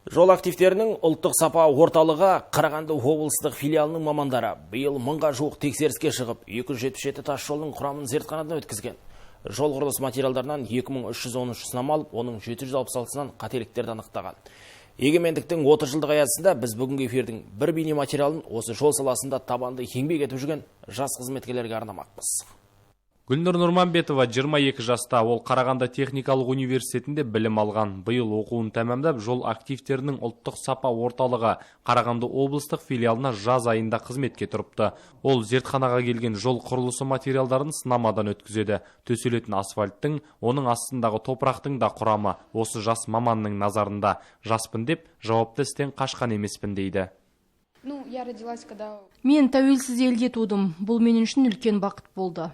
Жол активтерінің ұлттық сапа орталығы Қарағанды облыстық филиалының мамандары биыл 1000-ға жуық тексеріске шығып, 277 тас жолдың құрамын зертханадан өткізген. Жол құрылыс материалдарынан 2313 сынама алып, оның 766-сынан қателіктерді анықтаған. Егемендіктің 30 жылдық аясында біз бүгінгі эфирдің бір бейнематериалын осы жол саласында табанды еңбек етіп жүрген жас қызметкерлерге арнамақпыз. Гүлнұр Нұрманбетова 22 жаста, ол Қарағанды техникалық университетінде білім алған. Биыл оқуын тәмамдап, жол активтерінің ұлттық сапа орталығы Қарағанды облыстық филиалына жаз айында қызметке тұрыпты. Ол зертханаға келген жол құрылысы материалдарын сынамадан өткізеді. Төселетін асфальттың, оның астындағы топырақтың да құрамы осы жас маманның назарында. Жаспын деп жауапты істен қашқан емеспін дейді. Ну, я родилась, когда Мен тәуелсіз елде тудым. Бұл мен үшін үлкен бақыт болды.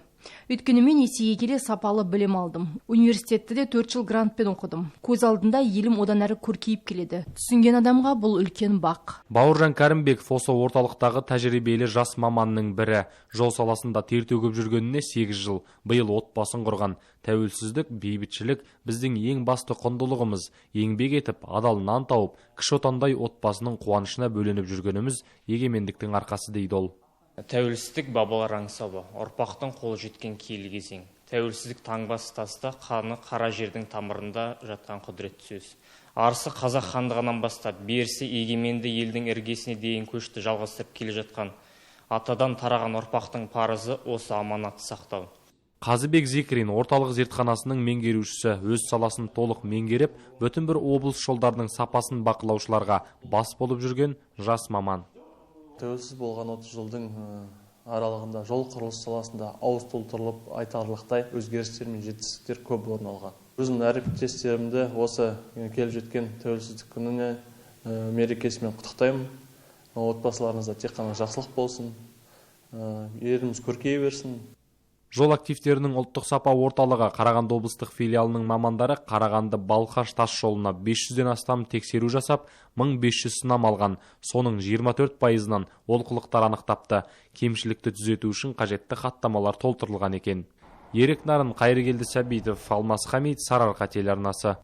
Өйткені мен есейе келе сапалы білім алдым. Университетті де 4 жыл грантпен оқыдым. Көз алдында елім одан әрі көркейіп келеді. Түсінген адамға бұл үлкен бақ. Бауыржан Кәрімбеков осы орталықтағы тәжірибелі жас маманның бірі. Жол саласында тер төгіп жүргеніне 8 жыл. Биыл отбасын құрған. Тәуелсіздік, бейбітшілік біздің ең басты құндылығымыз. Еңбек етіп, адал нан тауып, кіші отандай отбасының қуанышына бөленіп жүргеніміз егемендіктің арқасы, дейді ол. Тәуелсіздік – бабалар аңсауы, ұрпақтың қолы жеткен киелі кезең. Тәуелсіздік таңбасы таста, қаны қара жердің тамырында жатқан құдіретті сөз. Арысы Қазақ хандығынан бастап, берісі егеменді елдің іргесіне дейін көшті жалғастырып келе жатқан атадан тараған ұрпақтың парызы – осы аманатты сақтау. Қазыбек Зикрин – орталық зертханасының меңгерушісі, өз саласын толық меңгеріп, бүтін бір облыс жолдарының сапасын бақылаушыларға бас болып жүрген жас маман. Тәуелсіз болған 30 жылдың аралығында жол құрылыс саласында ауыз толтырылып айтарлықтай өзгерістер мен жетістіктер көп орын алған. Өзімнің әріптестерімді осы келіп жеткен Тәуелсіздік күніне, мерекесімен құттықтаймын. Отбасыларыңызда тек қана жақсылық болсын, еліміз көркейе берсін. Жол активтерінің ұлттық сапа орталығы Қарағанды облыстық филиалының мамандары Қарағанды Балқаш тас жолына 500-ден астам тексеру жасап, 1500 сынама алған. Соның 24 пайызынан олқылықтар анықтапты. Кемшілікті түзету үшін қажетті хаттамалар толтырылған екен. Ерік Нарын, Қайыргелді Сәбитов, Алмас Хамит, Сарыарқа телеарнасы.